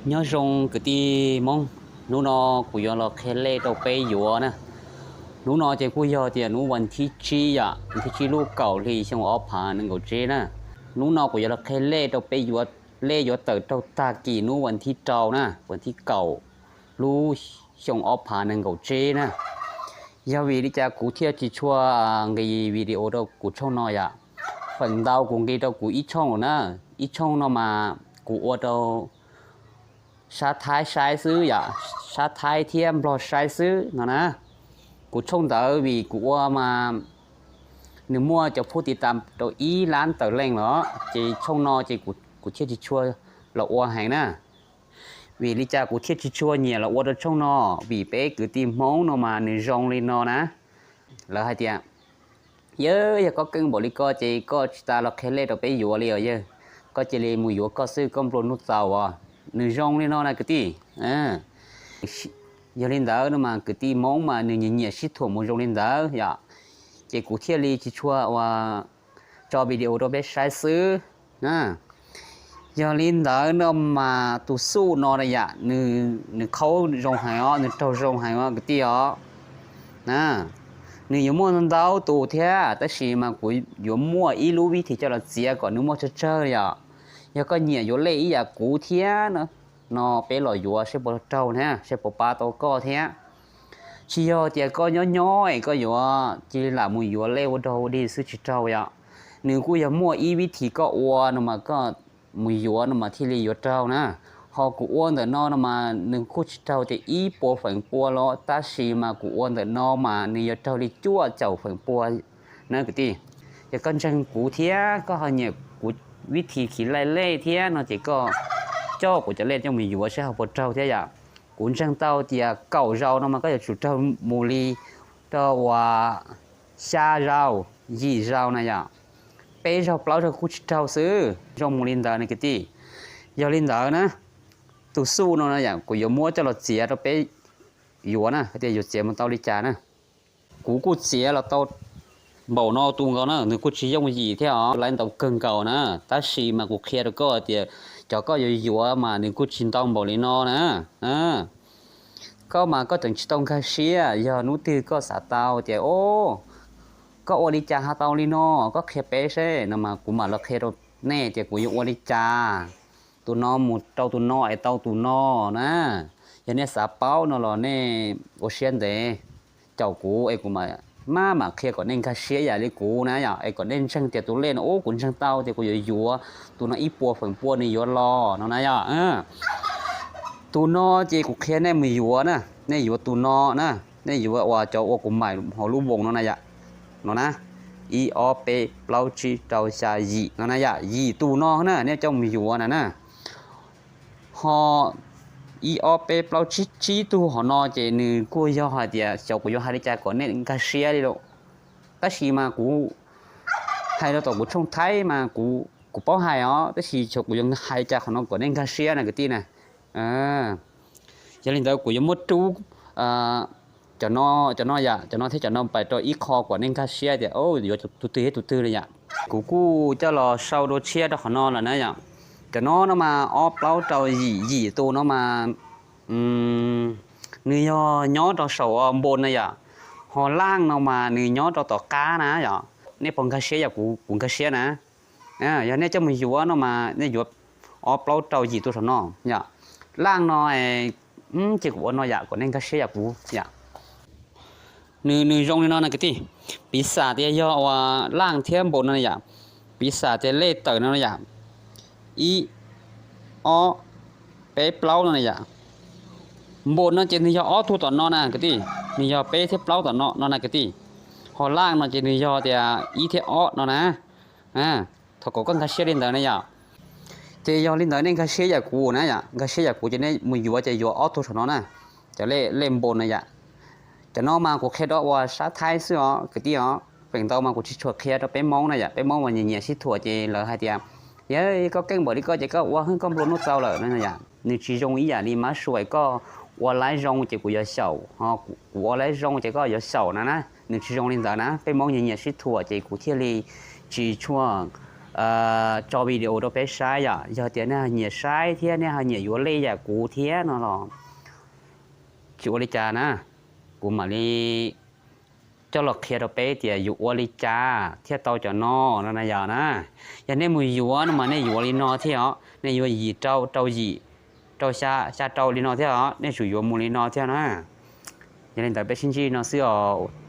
Nyob zoo kwv tij Hmoob, hnub no kuv yuav los qhia lej rau peb yuav na. Hnub no ces kuj yog tias hnub vas thib tsib yom, vas thib tsib lub kaum hli xyoo ob phav nees nkaum tsib na. Hnub no kuv yuav los qhia lej rau peb yuav, lej yuav tawm raug tag kis hnub vas thib rau na, vas thib kaum lub xyoo ob phav nees nkaum tsib na. Yog vim li cas kuv thiaj tsis tshua nqis video rau kuv tshooj no yom? Feem ntau kuv nqis rau kuv ib tshooj lawm na. Ib tshooj no mas kuv ua rau sab Thaib saib xwb yom, sab Thaib thiab Nplog saib xwb no na. Kuv tshooj ntawd vim kuv ua mas nws muaj cov phub tiv tam rau ib lab tawm leej los, ces tshooj no ces kuv thiaj tsis tshua los ua heev na. Vim li cas kuv thiaj tsis tshua nyiam los ua rau tshooj no? Vim peb kwv tij Hmoob no mas nws zoo li no na. Lawv hais tias, yawg, yog koj keej npaum li koj ces koj tsis tas los qhia lej rau peb yuav li os yawg, koj cia li mus yuav koj xwb, koj nplua nuj txaus os. Nws zoo li no na kwv tij. Yog li ntawd no mas kwv tij Hmoob mas nws nyiam nyiam sib thuam mus zoo li ntawd yom, ces kuv thiaj li tsis tshua ua tso video rau peb saib xwb. Yog li ntawd no mas tus xuj no na yom, nws qhaub zoo heev os, nws raug zoo heev os kwv tij os. Nws yuav muaj ntau tus thiab, tab sis mas kuv yuav muaj ib lub vib thim coj los txiav kom nws muaj tsawg tsawg yom. Yog koj nyiam yuav lej ib yam kuv thiab no, peb los yuav seb puas raug na, seb puas pab tau koj thiab. Tsis yog tias koj nyob nyob es koj yuav cia li lam mus yuav lej ua dog ua dig xwb tsis raug yom. Nws kuj yog muaj ib vib thim koj ua no mas koj mus yuav no mas thiaj li yuav raug na. Ho kuv ua ntawm no no mas nws kuj tsis raug tias ib puas feem pua los, tab sis mas kuv ua ntawm no mas nws yuav raug li cuaj caum feem pua na kwv tij. Yog koj ntseeg kuv thiab koj ho nyiam kuv vib thim khiv laij lej thiab no ces koj coj kuv cov lej coj mus yuav seb ho puas raug thiab yom. Kuv ntseeg tau tias kaum zaus no mas koj yuav tsum raug mus li rau uas xya zaus, yim zaus na yom. Peb zaug plaub zaug kuj tsis raug xwb, zoo mus li ntawd na kwv tij. Yog li ntawd na, tus xuj no na yom, kuv yuav muab coj los txiav rau peb yuav na, hais tias yuav txiav mus tau li cas na. Kuv kuj txiav los tau npaum no tus nkaus na, nws kuj tsis yooj yim thiab os, lawv ntau kawg nkaus na. Tab sis mas kuv qhia rau koj tias cov koj yuav yuav mas nws kuj tsis ntau npaum li no na. Koj mas koj tseem tsis tau nkag siab, yog hnub twg koj xav tau tias, o, koj ua li cas ho tau li no, koj qhia peb seb no mas kuv mam los qhia rau nej tias kuv yuav ua li cas, tus no mus rau tus no es tau tus no na. Yog nej xav paub no los nej ua siab ntev caum kuv es kuv mam, mam qhia kom nej nkag siab ib yam li kuv na yom, es kom nej ntseeg tias tus lej no, ub, kuv ntseeg tau tias kuv yuav yuav tus no ib puas feem pua nws yuav los no na yom. Tus no ces kuv qhia nej mus yuav na, nej yuav tus no na, nej yuav uas cov uas kuv maim hauv lub voos no na yom, no na, ib ob peb plaub tsib rau xya yim no na yom, yim tus no na nej coj mus yuav na na. Ho ib ob peb plaub tsib, tsib tug hauv no ces nws kuj yog hais tias xyov kuv yuav hais li cas kom nej nkag siab li lauj. Tab sis mas kuv hais rau tom kuv tshooj Thaib mas kuv paub hais os, tab sis xyov kuv yuav hais li cas qhov no kom nej nkag siab na kwv tij na. Yog li ntawd kuv yuav muab rub cov no, cov no yom, cov no thiab cov no pais rau ib qho kom nej nkag siab tias yuav tus twg thiab tus twg li yom. Kuv kuj coj los sau dua tshiab rau qhov no lawm na yom. Cov no no mas ob plaub rau yim, yim tus no mas nws yog nyob rau saum npos na yom. Ho laj no mas nws nyob rau tom qab na yom. Nej puas nkag siab yam kuv, kuv nkag siab na? Yog nej coj mus yuav no mas nej yuav ob plaub rau yim tus saum no yom. Laj no ces kuv ua no yom kom nej nkag siab yam kuv yom. Nws, nws zoo li no na kwv tij. Piv xam tias yog uas laj thiab npos no yom, piv xam tias lej tawm no yom, ib, ob, peb, plaub no na yom. Npos no ces nws yog ob tug tom no na kwv tij, nws yog peb thiab plaub tom no no na kwv tij. Ho laj no ces nws yog tias ib thiab ob no na. Thov kom koj nkag siab li ntawd na yom. Ces yog li ntawd nej nkag siab yam kuv na yom, nkag siab yam kuv ces nej mus yuav ces yuav ob tug saum no na, cov lej, lej npos na yom. Cov no mas kuv qhia rau uas sab Thaib xwb os kwv tij os, feem ntau mas kuv tsis tshua qhia rau peb Hmoob na yom, peb Hmoob mas nyiam nyiam sib thuam ces lawv hais tias, yog koj keej npaum li koj ces koj ua hwb koj nplua nuj txaus lawm no yom. Nws tsis zoo ib yam li mab suav, koj ua laib zoo ces kuv yuav xyaum, ho kuv ua laib zoo ces koj yuav xyaum na na. Nws tsis zoo li ntawd na, peb Hmoob nyiam nyiam sib thuam ces kuv thiaj li tsis tshua tso video rau peb saib yom. Yog tias nej ho nyiam saib thiab nej ho nyiam yuav lej yam kuv thiab no los tsis ua li cas na, kuv mam li coj los qhia rau peb tias yuav ua li cas thiaj tau cov no no na yom na. Yog nej mus yuav no mas nej yuav li no thiab os, nej yuav yim rau, rau yim, rau xya, xya rau li no thiab os, nej tsum yuav mus li no thiab na. Yog li ntawd peb sib ntsib li no xwb os.